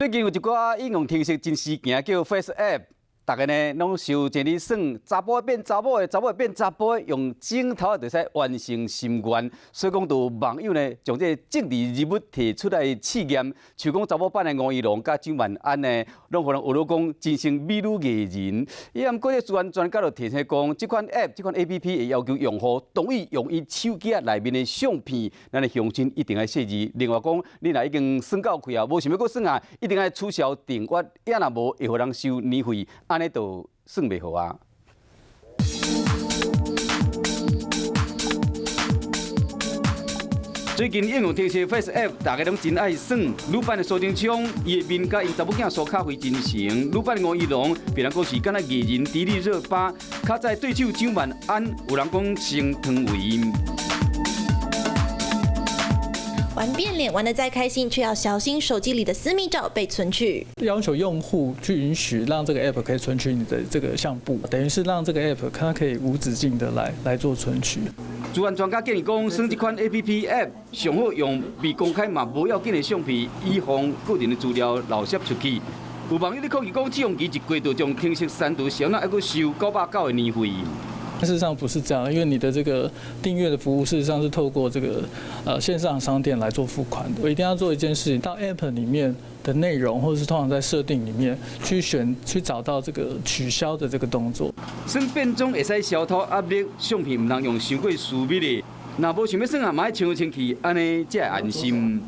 最近有一寡應用程式真時行，叫 FaceApp，逐家呢攏收錢咧耍，查埔變查某的，查某變查埔的，用鏡頭就會使完成心願。所以講，就有網友呢將這個政治人物提出來試驗，像講查某版的吳怡農佮蔣萬安呢，攏予人學咧講真像美女藝人。伊毋過這資安專家就提醒講，這款 App、這款 APP 會要求用戶同意用伊手機內面的相片，咱的鄉親一定愛細膩。另外講，你若已經耍夠氣啊，無想欲閣耍啊，一定愛取消訂閱，也若無會予人收年費，按呢就算袂好啊。最近應用程式 FaceApp，大家攏真愛耍。女版的蘇貞昌，伊的面佮𪜶查某囝蘇卡輝真像；女版的吳怡農，別人講是敢若藝人迪麗熱巴。較早對手蔣萬安，有人講像湯唯。玩變臉玩得再開心，卻要小心手機裡的私密照被存取。要求用戶去允許讓這個 app 可以存取你的這個相簿，等於是讓這個 app 它可以無止境的來做存取。資安專家建議講，耍這款 APP app 上好用未公開嘛無要緊的相片，以防個人的資料漏洩出去。有網友咧抗議講，試用期一過就將程式刪除，是按怎還閣收990的年費？事實上不是這樣，因為你的這個訂閱的服務，事實上是透過這個線上商店來做付款的。我一定要做一件事情，到 App 裡面的內容，或者是通常在設定裡面去選、去找到這個取消的這個動作。耍變裝會使消除壓力，相片毋通用傷過私密的。若無想欲耍啊，嘛愛清清氣，按呢才會安心。